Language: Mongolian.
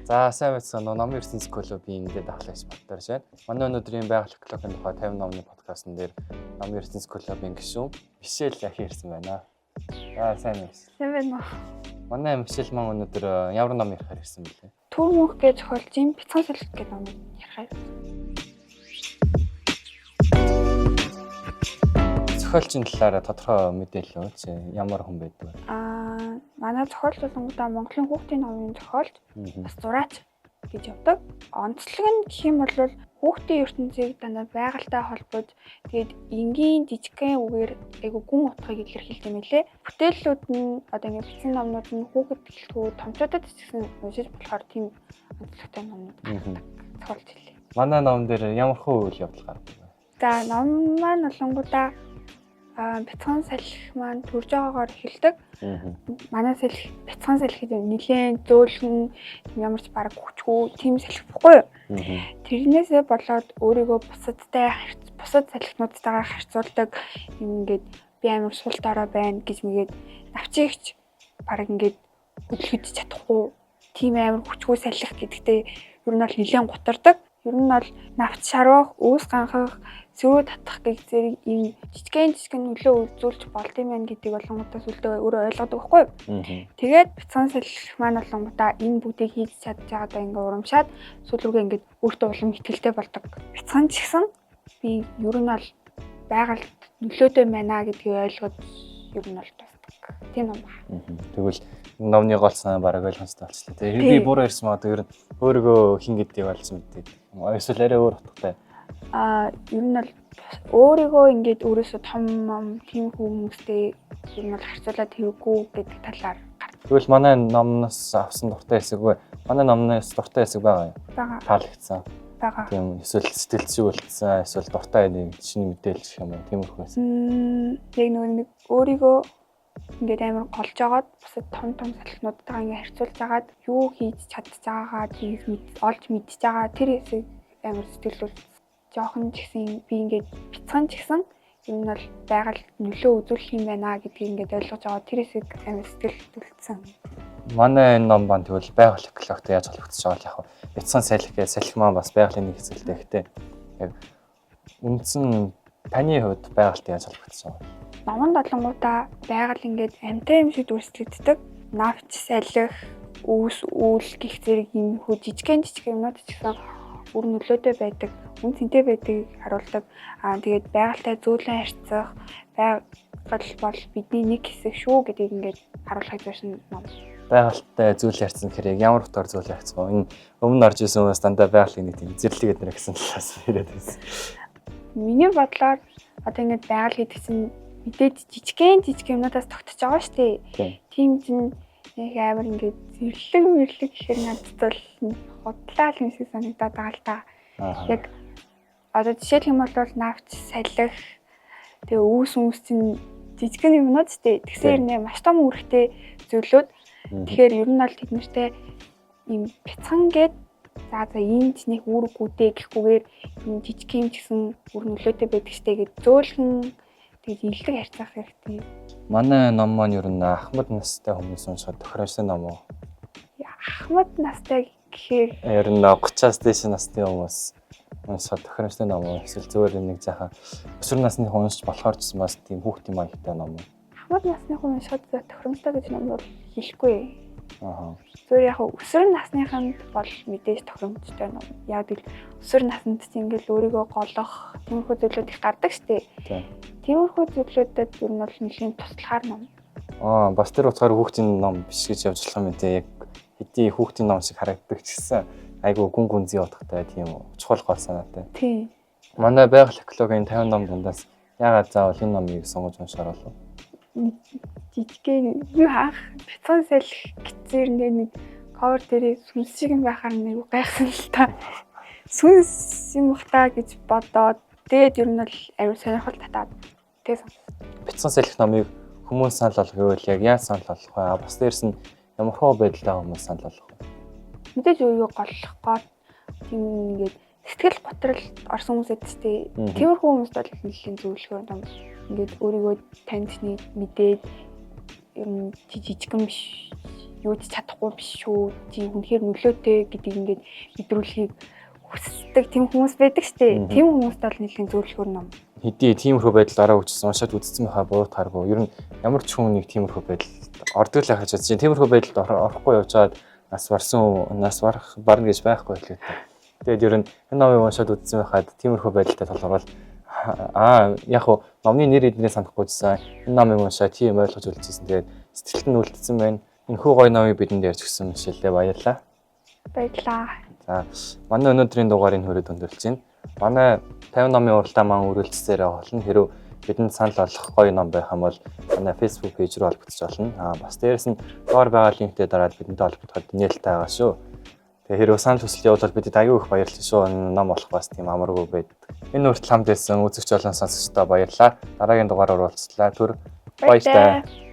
За, сайн байцгаана уу. Номын ертөнц клубын ингээд ахлагч Баттарж байна. Манай өнөөдрийн байгаль экологийн тухай 50 номны подкастн дээр Номын ертөнц клубын гишүүн Мишель ахин ирсэн байна. За, сайн уу. Сайн байна уу? Манай Мишель маань өнөөдөр ямар ном ярихаар ирсэн бэлээ? Төв мөнх гэж зохиолжийн Бяцхан салхи гэдэг номыг ярихаар. Зохиолчийн талаар тодорхой мэдээлэл өгөөч. Ямар хүн байдаг вэ? Манай зохиолч болонгуудаа Монголын хүүхдийн номын зохиолч, бас зураач гэж явдаг. Онцлог нь гэх юм бол хүүхдийн ертөнцийг дандаа байгальтай холбож, тэгээд энгийн жижигхэн үгээр айгу гүн утгыг илэрхийлдэг юм лээ. Бүтээллүүд нь одоо ингээд бичсэн номнууд нь хүүхэд гэлтгүү томчуудад ч гэсэн уншиж болохоор тийм онцлогтой номнууд гаргадаг зохиолч хэлээ. Манай ном дээр ямар хөө үйл явдал гардаг вэ? За, ном маань болонгуудаа бяцхан салхи маань төрж байгаагаар эхэлдэг. Манай салхи бяцхан салхи гэдэг нэлээд зөөлхөн, ямар ч бараг хүчгүй тийм салхи баггүй юу? Тэрнээсээ болоод өөрийгөө бусадтай бусад салхинуудтайгаа харьцуулдаг, юм ингээд би амар сул дорой байна гэж мэгээд навчигч бараг ингээд хөдөлгөж чадахгүй тийм амар хүчгүй салхи гэдэгтээ ер нь бол нэлээд гутардаг. Ер нь бол навч шарвах, өөс ганхах, сөрөг татах гэх зэрэг ийм жижигэн жижигэн нөлөө үзүүлж болд юм байна гэдгийг болонгуудаа сүлдээ өөрөө ойлгодог байхгүй юу? Тэгээд бяцхан салхи маань болонгуудаа энэ бүгдийг хийж чадж байгаадаа ингээ урамшаад сүүл рүүгээ ингээд өөртөө улам ихтэй болдог. Бяцхан ч гэсэн би ер нь бол байгальд нөлөөтэй байна гэдгийг ойлгоод ер нь бол тусдаг. Тийм ном байна. Тэгвэл номны гол санаа бараг ойлгомжтой болчихлоо. Тэгээ би буруу ярьсан магадгүй, ер нь өөрийгөө хин гэдгийг ойлгосон мэдээ. Эсвэл арай өөр утгатай. Ер нь бол өөрийгөө ингээд өөрөөсөө том ном тийм хүмүүстэй ер нь бол харьцуулаад хэрэггүй гэдэг талаар гардаг. Тэгвэл манай номноос авсан дуртай хэсэг вэ? Манай номноос дуртай хэсэг байгаа юу? Байгаа. Таалагдсан. Байгаа. Тийм, эсвэл сэтгэл зүйн, эсвэл дуртай нэг шинэ мэдээлэл гэх юм уу? Тиймэрхүү байсан. Яг нөгөө нэг өөрийгөө ингээд амар голж агаад бусад том том салхинуудтайгаа ингээд харьцуулж агаад юу хийж чадж байгаагаа тийх олж мэдж байгаа тэр хэсэг амар сэтгэл жоохон ч гэсэн би ингээд бяцхан ч гэсэн ер нь бол байгаль нөлөө үзүүлэх юм байна гэдгийг ингээд ойлгож байгаа тэр хэсэг амар сэтгэл төлсөн. Манай энэ ном бан тэгвэл байгаль экологтой яаж холбогдож байгаа л яг бяцхан салхи гэж салхи маань бас байгалийн нэг хэсэг л дээ. Гэхдээ яг үндсэн таны хувьд байгальтай яаж холбогдож байгаа вэ? Номонд олонгуудаа байгаль ингээд амьтай юм шиг дүрслэгддэг. Навч, салхи, өвс, үйл гих зэрэг юм хөө жижигэн жижиг юмнууд ч гэсэн үр нөлөөтэй байдаг, үн цэнтэй байдгийг харуулдаг. Тэгээд байгальтай зөөлөн харьцах, байгаль бол бидний нэг хэсэг шүү гэдгийг ингээд харуулахыг зорьсон ном. Байгальтай зөөлөн харьцсан гэхээр яг ямар утгаар зөөлөн харьцах вэ? Энэ өмнө орж исэн хүмүүс дандаа байгалийн нэг тийм зэрлэг эднэр гэсэн талаас яриад байсан. Миний бодлоор одоо ингээд байгаль гэдэг чинь мэдээд жижигэн жижиг юмнуудаас тогтож байгаа шүү дээ. Тийм чинь нэг амар ингээд зэрлэг мэрлэг гэхээр надад бол худлаа юм шиг санагдаад байгаа л та. Яг одоо жишээлх юм бол навч, салхи, тэгээ үүс үүс чинь жижигэн юмнууд шүү дээ. Тэгсэн хэрнээ маш том үүрэгтэй зүйлүүд. Тэгэхээр ер нь бол тэд нартэй ийм бяцхан гээд за энэ ч нэг үүрэггүйдээ гэхгүйгээр юм жижиг юм ч гэсэн үр нөлөөтэй байдаг штэ гэд зөөлхөн тэгж илдэг харьцах хэрэгтэй. Манай ном маань ер нь ахмад настай хүмүүс уншихад тохиромжтой ном уу? Ахмад настай гэхээр ер нь 30-аас дээш насны хүмүүс уншихад тохиромжтой ном уу? Эсвэл зүгээр нэг жаахан өсвөр насны хүн уншиж болохоор ч гэсэн бас тийм хүүхдийн маягтай ном уу? Ахмад насны хүн уншихад тохиромжтой гэж ном бол хэлэхгүй. Зүгээр яг өсвөр насныханд бол мэдээж тохиромжтой ном. Яг л өсвөр наснд чинь ингээл өөрийгөө голох тиймэрхүү зүйлүүд их гардаг штэ. Тиймэрхүү зүйлүүдэд ер нь бол нэлийн туслахаар ном. Бас тэр утгаар хүүхдийн ном биш гэж явж болох юм тий. Яг хэдий хүүхдийн ном шиг харагддаг ч гэсэн айгүй гүн гүнзгий утгатай тийм чухал гол санаатай. Тийм. Манай байгаль экологийн 50 ном дундаас яагаад заавал энэ номыг сонгож уншаар болов? Жижигхэн юу хаах бяцхан салхи гэцээр нэг cover дээр сүнс шиг юм байхаар нэг гайхсан л та. Сүнс юм бах та гэж бодоод тэгээд ер нь бол амар сонирхол татаад тэгээд сонссон. Бяцхан салхи номыг хүмүүс санал болгох гэвэл яг яаж санал болгох вэ? Бас дээрс нь ямар хөө байдалтай хүмүүс санал болгох вэ? Мэдээж өөрийгөө голлох гол тийм ингээд сэтгэл готрол орсон хүмүүс байдаг шүү дээ. Тиймэрхүү хүмүүст бол нэлийн зөвлөгөө ном. Ингээд өөрийгөө танд мэдээд ер нь жижигхэн биш. юу ч чадахгүй биш шүү. Чи үнэхээр нөлөөтэй гэдгийг ингээд мэдрүүлэхийг хүсдэг тийм хүмүүс байдаг штэ. Тийм хүмүүст бол нэлээд зөвлөхөр ном. Хэдий тиймэрхүү байдалд ороо үчсэн уншаад үзсэн байхаа буруутгааргүй. Ер нь ямар ч хүн нэг тиймэрхүү байдалд ордог л ахаж чадчих. Тиймэрхүү байдалд орохгүй явжгаад нас барсан нас барах барна гэж байхгүй л гэдэг. Тэгээд ер нь энэ номыг уншаад үзсэн байхад тиймэрхүү байдалтай толгорвол яг хуу номны нэр эднээ санахгүй байсан. Энэ номыг уншаад тийм ойлгож үлдчихсэн. Тэгээд сэтгэлд нь үлдсэн байна. Энэхүү гоё номыг бидэнд ярьж өгсөн Мишеллээ баярлалаа. Баярлалаа. За, манай өнөөдрийн дугаарыг хүрээд өндөрлөж байна. Манай 50 номын уралдаан маань үргэлжлсээр болно. Хэрв бидэнд санал болгох гоё ном байх юм бол манай Facebook page рүү холбогдож болно. Бас дээрэс нь доор байгаа линктэй дараад бидэнтэй холбогдоход нээлттэй байгаа шүү. Тэгээ хэрвээ санал хүсэл явуулбал бидэд аюу их баярлалаа шүү. Ном болох бас тийм амаргүй байдаг. Энэ хүртэл хамт байсан үзэгч болон сонсогчдоо баярлалаа. Дараагийн дугаараар уулзлаа. Түр баяртай.